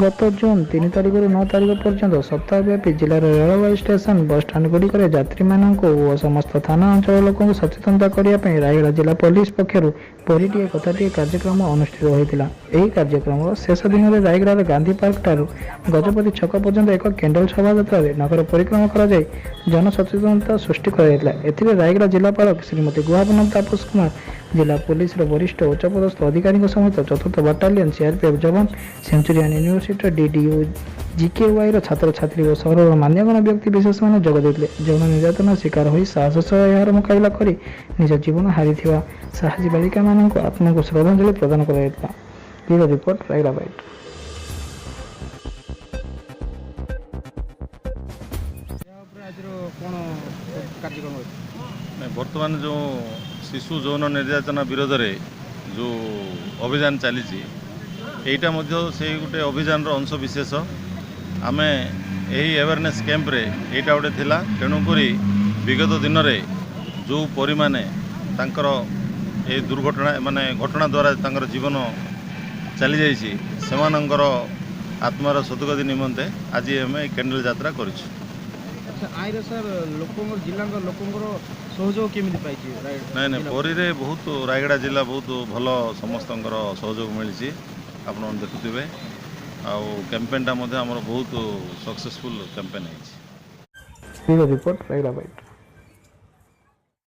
ଗତ ଜୁନ୍ 3 ତାରିଖରୁ 9 ତାରିଖ ପର୍ଯ୍ୟନ୍ତ ସପ୍ତାହବ୍ୟାପୀ ଜିଲ୍ଲାର ରେଳବାଇ ଷ୍ଟେସନ, ବସଷ୍ଟାଣ୍ଡଗୁଡ଼ିକରେ ଯାତ୍ରୀମାନଙ୍କୁ ଓ ସମସ୍ତ ଥାନା ଅଞ୍ଚଳ ଲୋକଙ୍କୁ ସଚେତନତା କରିବା ପାଇଁ ରାୟଗଡ଼ା ଜିଲ୍ଲା ପୋଲିସ ପକ୍ଷରୁ ପରୀଟିଏ କଥାଟିଏ କାର୍ଯ୍ୟକ୍ରମ ଅନୁଷ୍ଠିତ ହୋଇଥିଲା। ଏହି କାର୍ଯ୍ୟକ୍ରମର ଶେଷ ଦିନରେ ରାୟଗଡ଼ାର ଗାନ୍ଧୀ ପାର୍କଠାରୁ ଗଜପତି ଛକ ପର୍ଯ୍ୟନ୍ତ ଏକ କ୍ୟାଣ୍ଡେଲ ଶୋଭାଯାତ୍ରାରେ ନଗର ପରିକ୍ରମା କରାଯାଇ ଜନସଚେତନତା ସୃଷ୍ଟି କରାଯାଇଥିଲା। ଏଥିରେ ରାୟଗଡ଼ା ଜିଲ୍ଲାପାଳ ଶ୍ରୀମତୀ ଗୁହାବନ ତାପସ କୁମାର, ଜିଲ୍ଲା ପୋଲିସର ବରିଷ୍ଠ ଉଚ୍ଚପଦସ୍ଥ ଅଧିକାରୀଙ୍କ ସମେତ 4ର୍ଥ ବାଟାଲିୟନ ସିଆର୍ପିଏଫ୍ ଯବାନ, ସେଞ୍ଚୁରିଆନ୍ ୟୁନିଭର୍ସିଟିର ଡିଡିୟୁ ଜିକେୱାଇର ଛାତ୍ରଛାତ୍ରୀ ଓ ସହରର ମାନ୍ୟଗଣ୍ୟ ବ୍ୟକ୍ତି ବିଶେଷମାନେ ଯୋଗ ଦେଇଥିଲେ। ଯୌନ ନିର୍ଯାତନା ଶିକାର ହୋଇ ସାହସ ସହ ଏହାର ମୁକାବିଲା କରି ନିଜ ଜୀବନ ହାରିଥିବା ସାହସୀ ବାଳିକାମାନଙ୍କ ଆତ୍ମାକୁ ଶ୍ରଦ୍ଧାଞ୍ଜଳି ପ୍ରଦାନ କରାଯାଇଥିଲା। Bureau report, Rayagada bite. ଏହା ଉପରେ ଆଜିର କ'ଣ କାର୍ଯ୍ୟକ୍ରମ ଅଛି? ନାଇଁ, ବର୍ତ୍ତମାନ ଯେଉଁ ଶିଶୁ ଯୌନ ନିର୍ଯାତନା ବିରୋଧରେ ଯେଉଁ ଅଭିଯାନ ଚାଲିଛି, ଏଇଟା ମଧ୍ୟ ସେଇ ଗୋଟେ ଅଭିଯାନର ଅଂଶ ବିଶେଷ। ଆମେ ଏହି ଆୱାରନେସ୍ କ୍ୟାମ୍ପରେ ଏଇଟା ଗୋଟେ ଥିଲା। ତେଣୁକରି ବିଗତ ଦିନରେ ଯେଉଁ ପରୀମାନେ ତାଙ୍କର ଏହି ଦୁର୍ଘଟଣା ମାନେ ଘଟଣା ଦ୍ୱାରା ତାଙ୍କର ଜୀବନ ଚାଲିଯାଇଛି, ସେମାନଙ୍କର ଆତ୍ମାର ସଦ୍ଗତି ନିମନ୍ତେ ଆଜି ଆମେ ଏହି କ୍ୟାଣ୍ଡେଲ ଯାତ୍ରା କରିଛୁ। ଆଚ୍ଛା, ଆଇରେ ସାର୍, ଲୋକଙ୍କର, ଜିଲ୍ଲାଙ୍କ ଲୋକଙ୍କର ସହଯୋଗ କେମିତି ପାଇଛି? ନାଇଁ, ପରୀରେ ବହୁତ, ରାୟଗଡ଼ା ଜିଲ୍ଲା ବହୁତ ଭଲ, ସମସ୍ତଙ୍କର ସହଯୋଗ ମିଳିଛି, ଆପଣମାନେ ଦେଖୁଥିବେ। ଆଉ କ୍ୟାମ୍ପେନ୍ଟା ମଧ୍ୟ ଆମର ବହୁତ ସକ୍ସେସଫୁଲ୍ କ୍ୟାମ୍ପେନ୍ ହେଇଛି। Bureau report, Rayagada bite.